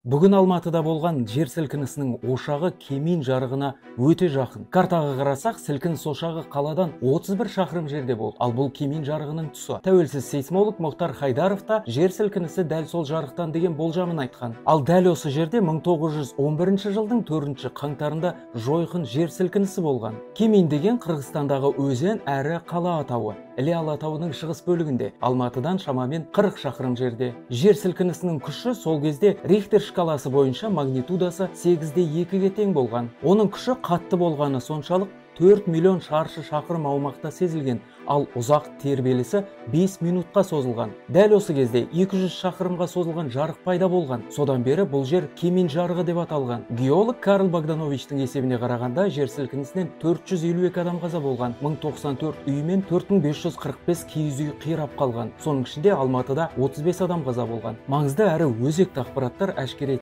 Бүгін Алматыда болған жер сілкінісінің ошағы Кемин жарығына өте жақын. Картаға қарасақ, сілкініс ошағы қаладан 31 шақырым жерде болды. Ал бұл Кемин жарығының тұсы. Тәуелсіз сейсмолог Мұхтар Хайдаров та жер сілкінісі дәл сол жарықтан деген болжамын айтқан. Ал дәл осы жерде 1911 жылдың 4 қаңтарында жойқын жер сілкінісі болған. Кемин деген Қырғызстандағы өзен әрі қала атауы. Іле Алатауының шығыс бөлігінде, Алматыдан шамамен 40 шақырым жерде. Жер сілкінісінің күші сол кезде Рихтер шкаласы бойынша магнитудасы 8,2-ге тең болған. Оның күші қатты болғаны соншалық 4 миллион шаршы шақырым аумақта сезілген, ал ұзақ тербелісі 5 минутқа созылған. Дәл осы кезде 200 шақырымға созылған жарық пайда болған. Содан бері бұл жер Кемин жарығы деп аталған. Геолог Карл Богдановичтің есебіне қарағанда, жер сілкінісінен 452 адам қаза болған, 1094 үй мен 4545 киіз үй қирап қалған. Соның ішінде Алматыда 35 адам қаза болған. Маңызды әрі өзекті ақпараттар әшкере